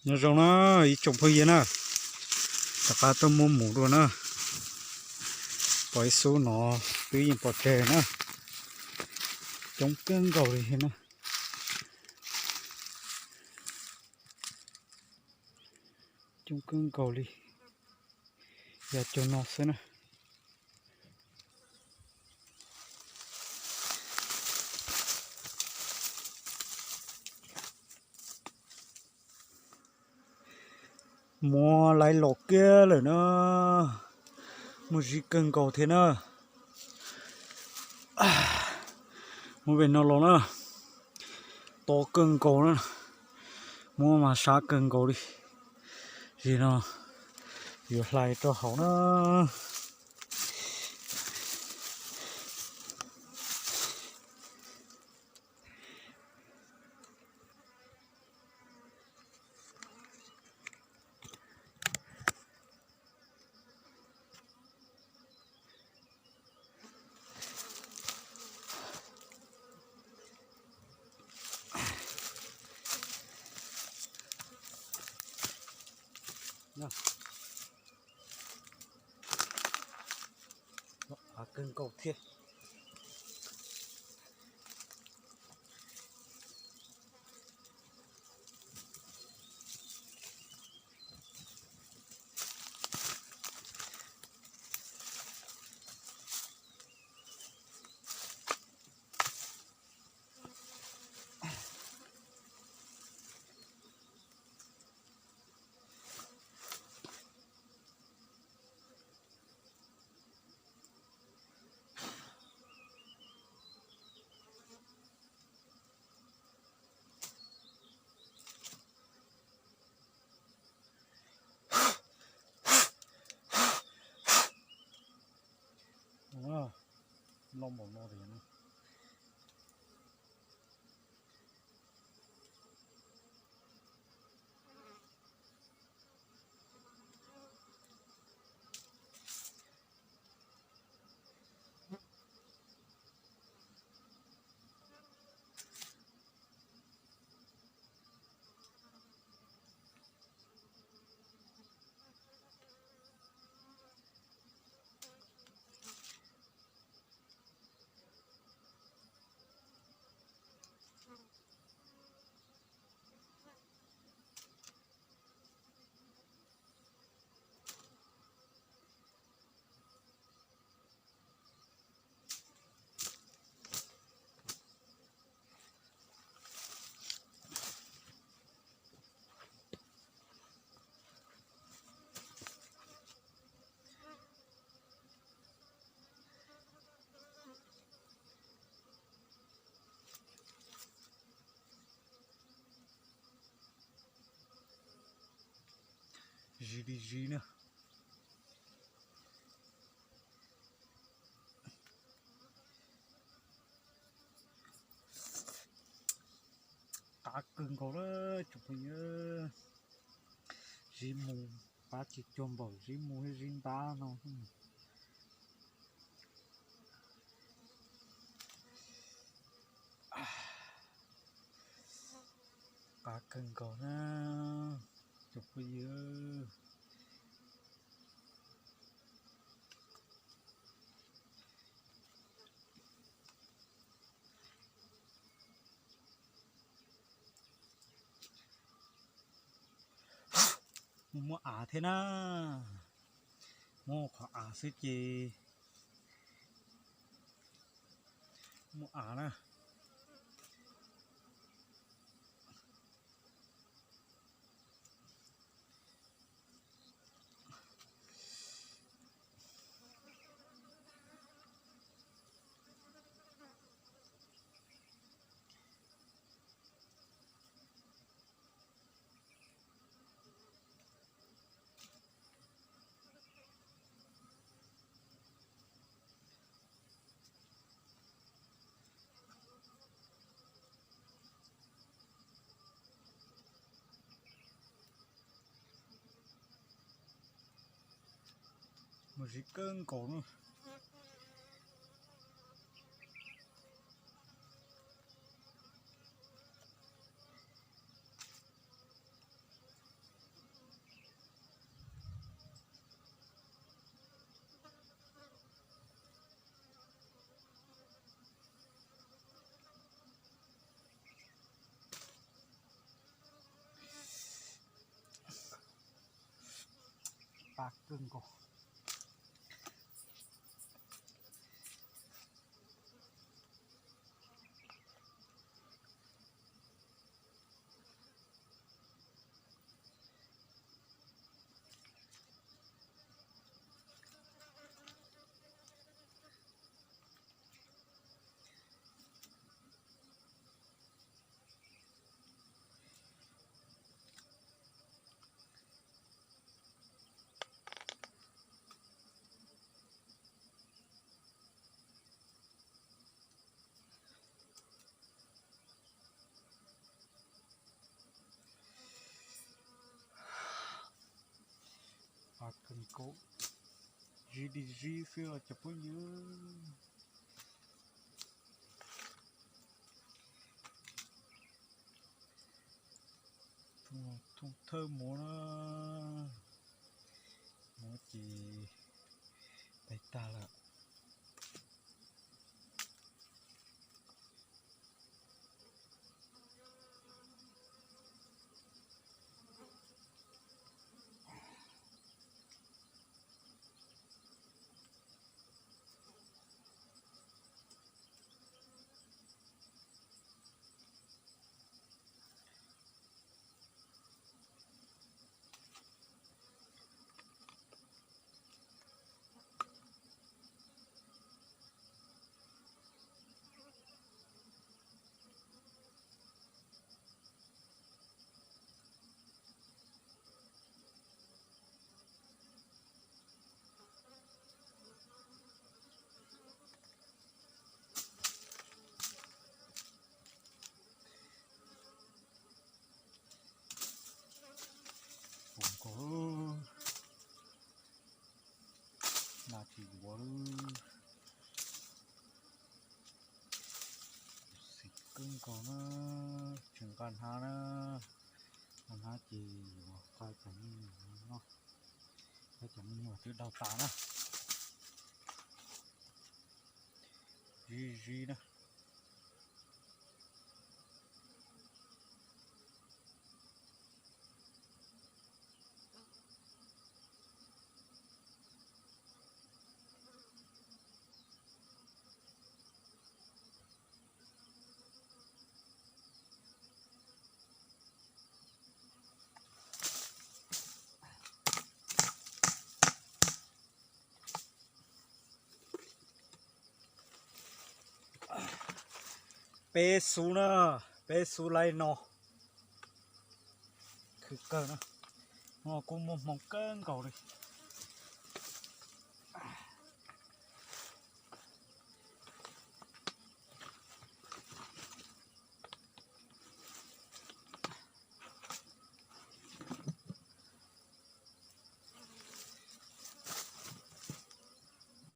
Nyob zoo na ib tsoom phooj ywg na, rov qab tuaj muab mus dua na. Pom ib xub no twb yeej pom tseg na, coob kawg nkaus li na. Coob kawg nkaus li, yog cov no xwb na. Muab laib los kiag lawm na, muaj zib kawg nkaus thiab na. Muab pem no los na, to kawg nkaus na, muab mas sab kawg nkaus li. Zim no yuav hlais rau hauv na. Av kawg nkaus thiab. Loj npaum no tiag na. Zis li zis na. Qab kawg nkaus lawm tsoom phooj ywg. Zib mus, qab tsis cuag npaum zib mus thiab zib ntab no. Qab kawg nkaus na tsoom phooj ywg. Muaj, muaj av thiab na. Muaj qhov av xwb ces muaj av na. Muaj zib kawg nkaus na. Pab kawg nkaus. Pab kawg nkaus, zib li zib xwb os cov phooj ywg. Thooj thawj muv na, muv ces pais tag lawm. Ua nkaus, nag tsis yuav lawm. Xis kawg nkaus na, tsis nqa hnab na, nqa hnab ces yuav qab cov me nyuam no, qab cov me nyuam twb daug tas na. Zib zib na. Peb xub na, peb xub laib no. Khwv kawg na, no kuj muaj hmoo kawg nkaus li.